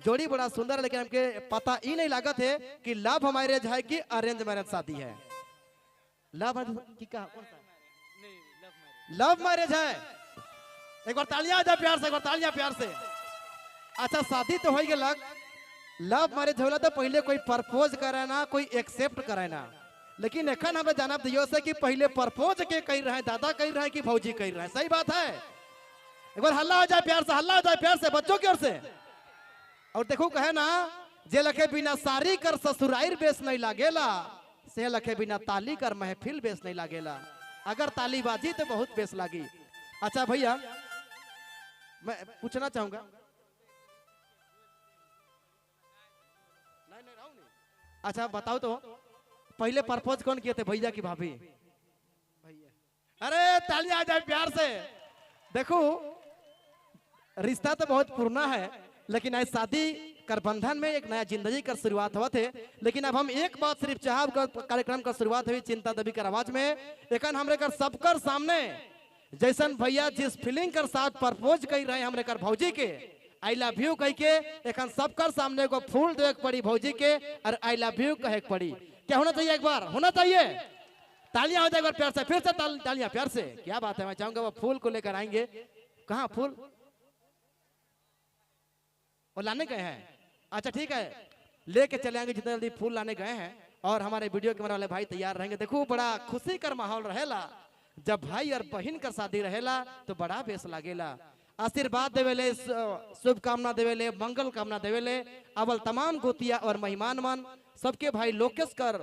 जोड़ी बड़ा सुंदर है, लेकिन हमके पता ही नहीं लागत है कि लव मैरिज है कि अरेंज मैरिज शादी है। लव की कहा कौन सा लव मैरिज है? एक बार तालियां आ जाए प्यार से, एक बार तालियां प्यार से। अच्छा शादी तो हो गया, लव मैरिज होला तो पहले कोई प्रपोज करे ना, कोई एक्सेप्ट करे ना, लेकिन एखन हमें जानब दियो से कि पहले प्रपोज के कह रहे हैं, दादा कह रहे हैं कि भौजी कह रहे हैं। सही बात है? एक बार हल्ला हो जाए प्यार से, हल्ला हो जाए प्यार से बच्चों की ओर से। और देखो कहे ना, जे लखे बिना सारी कर ससुराइर बेस नहीं लागेला, से लखे बिना ताली कर महफिल बेस नहीं लागेला। अगर ताली बाजी तो बहुत बेस लागी। अच्छा भैया मैं पूछना चाहूंगा, अच्छा बताओ तो पहले प्रपोज कौन किए थे, भैया की भाभी? भैया। अरे तालियां आ जाए प्यार से। देखो रिश्ता तो बहुत पुराना है, लेकिन आज शादी कर बंधन में एक नया जिंदगी कर शुरुआत हुआ थे। लेकिन अब हम एक बात सिर्फ चाहब कार्यक्रम का शुरुआत हुई चिंता देवी कर आवाज में, एखन हमरे कर सबकर सामने जैसन भैया जिस फीलिंग कर साथ प्रपोज कर रहे हमरे कर भौजी के I love you कह के, एखन सबकर सामने को फूल दे पड़ी भौजी के और I love you कहे पड़ी। क्या होना चाहिए? एक बार होना चाहिए, तालियां हो जाए एक बार प्यार से, फिर से तालियां प्यार से। क्या बात है। मैं चाहूंगा वो फूल को लेकर आएंगे। कहाँ फूल वो लाने गए हैं? अच्छा ठीक है, लेके चले आएंगे जितना जल्दी फूल लाने गए हैं। और हमारे वीडियो कैमरा वाले भाई तैयार रहेंगे। देखो बड़ा खुशी कर माहौल रहेला जब भाई और बहन का शादी रहेला तो बड़ा बेस लागेला। आशीर्वाद देवेले, शुभकामना देवेले, मंगल कामना देवेले अवल तमाम गोतिया और मेहमान मन सबके भाई लोकेश कर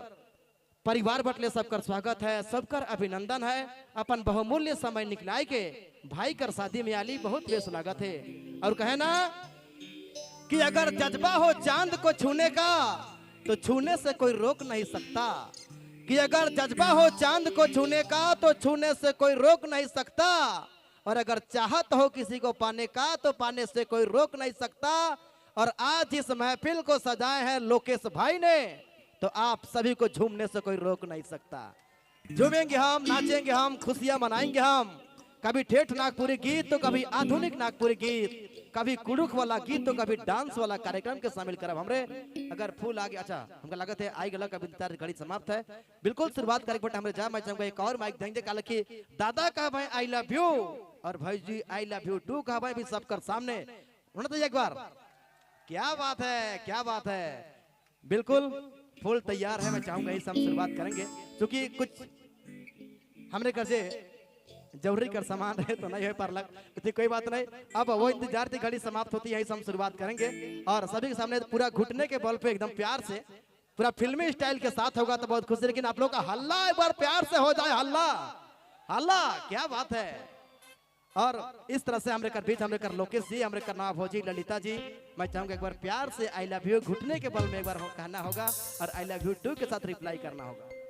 परिवार बटले सबकर स्वागत है, सबकर अभिनंदन है। अपन बहुमूल्य समय निकलाए के भाई कर शादी में आली बहुत बेस लागत है। और कहे ना कि अगर जज्बा हो चांद को छूने का तो छूने से कोई रोक नहीं सकता। कि अगर जज्बा हो चांद को छूने का तो छूने से कोई रोक नहीं सकता, और अगर चाहत हो किसी को पाने का तो पाने से कोई रोक नहीं सकता। और आज इस महफिल को सजाए हैं लोकेश भाई ने, तो आप सभी को झूमने से कोई रोक नहीं सकता। झूमेंगे हम, नाचेंगे हम, खुशियां मनाएंगे हम। कभी ठेठ नागपुरी गीत तो कभी आधुनिक नागपुरी गीत, कभी कुड़ुक वाला गीत तो कभी डांस वाला कार्यक्रम के शामिल करब हमरे। अगर फूल आगे, अच्छा हमको लागत है आई गलक अभी इंतजार घड़ी समाप्त है। बिल्कुल शुरुआत करे बट हमरे जा मैं चाहूंगा एक और माइक देंगे काल की दादा कहा भाई I love you और भाई जी I love you to कहा भाई भी सबकर सामने होना तो एक बार। क्या बात है, क्या बात है। बिल्कुल फूल तैयार है, मैं चाहूंगा इस हम शुरुआत करेंगे क्योंकि कुछ हमने कर जरूरी कर सामान है तो नहीं है पर लग कोई बात नहीं। अब वो इंतजार की घड़ी समाप्त होती है, यही हम शुरुआत करेंगे। और सभी के सामने पूरा घुटने के बल पे एकदम प्यार से पूरा फिल्मी स्टाइल के साथ होगा तो बहुत खुशी। लेकिन आप लोग का हल्ला एक बार प्यार से हो जाए, हल्ला हल्ला, क्या बात है। और इस तरह से हमरे कर बीच हमरे कर लोकेश जी, हमरे कर नवाब भौजी ललिता जी, मैं चाहूंगा एक बार प्यार से I love you घुटने के बल में एक बार कहना होगा और I love you to के साथ रिप्लाई करना होगा।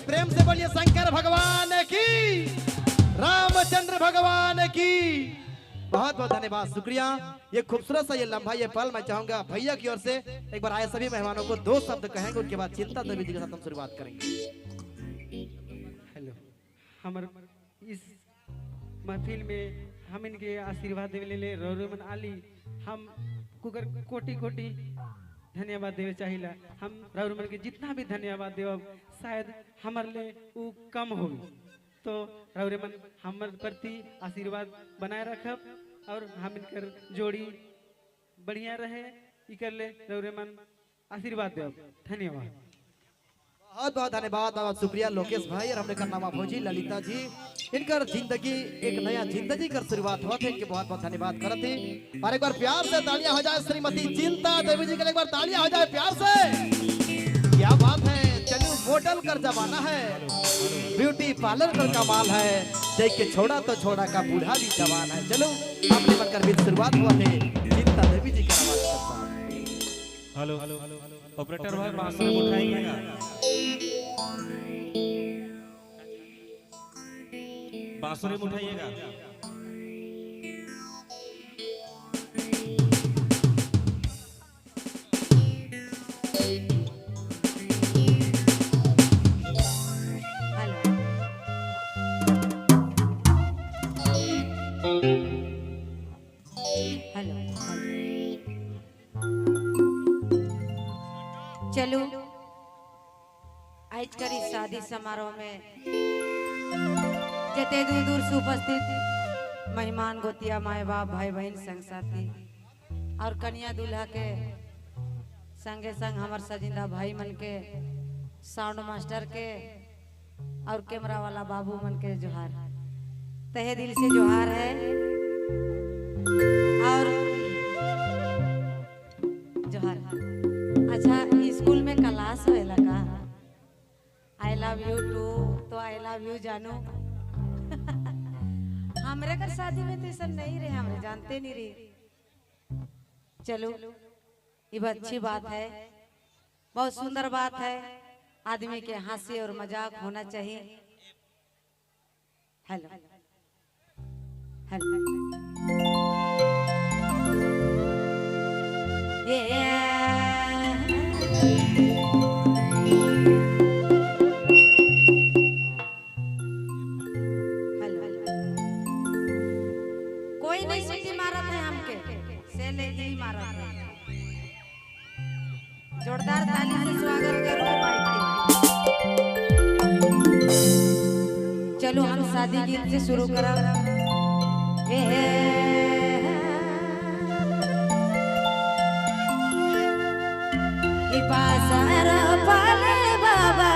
प्रेम से बोलिए शंकर भगवान की, रामचंद्र भगवान की। बहुत बहुत धन्यवाद, शुक्रिया। ये खूबसूरत सा ये लम्हा, ये पल मैं चाहूंगा भैया की ओर से एक बार आए सभी मेहमानों को दो शब्द कहेंगे, उनके बाद चिंता देवी जी के साथ हम शुरुआत करेंगे। हेलो, हमारे इस महफिल में हम इनके आशीर्वाद देवे ले रोमन आली हम कुकर कोटि कोटि धन्यवाद देवे चाहिला। हम राउरमन के जितना भी धन्यवाद देव शायद हमारे लिए वो कम हो, तो राउरमन हमारे प्रति आशीर्वाद बनाए रखब और हम इनकर जोड़ी बढ़िया रहे इकर ले राउरमन आशीर्वाद देव। धन्यवाद, बहुत बहुत धन्यवाद, बहुत शुक्रिया लोकेश भाई और हमने नामा भौजी ललिता जी, इनकर जिंदगी एक नया जिंदगी कर शुरुआत हुआ थे, इनके बहुत बहुत धन्यवाद करते। और एक बार प्यार से तालियां हो जाए श्रीमती चिंता देवी जी के लिए, एक बार तालियां हो जाए प्यार से। क्या बात है, चलो मॉडल कर जमाना है, ब्यूटी पार्लर कर कमाल है, देख के छोड़ा तो छोड़ा का बूढ़ा भी जवान है। चलो अपने बनकर भी शुरुआत हुआ थे चिंता देवी जी का आवाज के साथ। हेलो ऑपरेटर भाई बांसुरी उठाइएगा। बांसुरी उठाइएगा। हेलो हेलो चलो आज करी शादी समारोह में जते दूर दूर से उपस्थित मेहमान गोतिया माए बाप भाई बहन संग साथी और कन्या दूल्हा के संगे संग हमार सजिंदा भाई मन के, साउंड मास्टर के और कैमरा वाला बाबू मन के जोहार, तहे दिल से जोहार है। और जोहार। अच्छा स्कूल में क्लास होएला का? I love you to तो I love you जानू। हमरे कर शादी में तो ऐसा नहीं रहे, हमरे जानते नहीं रहे। चलो ये अच्छी बात है, बहुत सुंदर बात है, आदमी के हंसी और मजाक होना चाहिए। हेलो हेलो ये हेलो कोई नहीं सीटी मारत है हमके, से ले ही मारत है। जोरदार ताली से स्वागत करो माइक के। चलो हम शादी गीत से शुरू करब। पासर पाले बाबा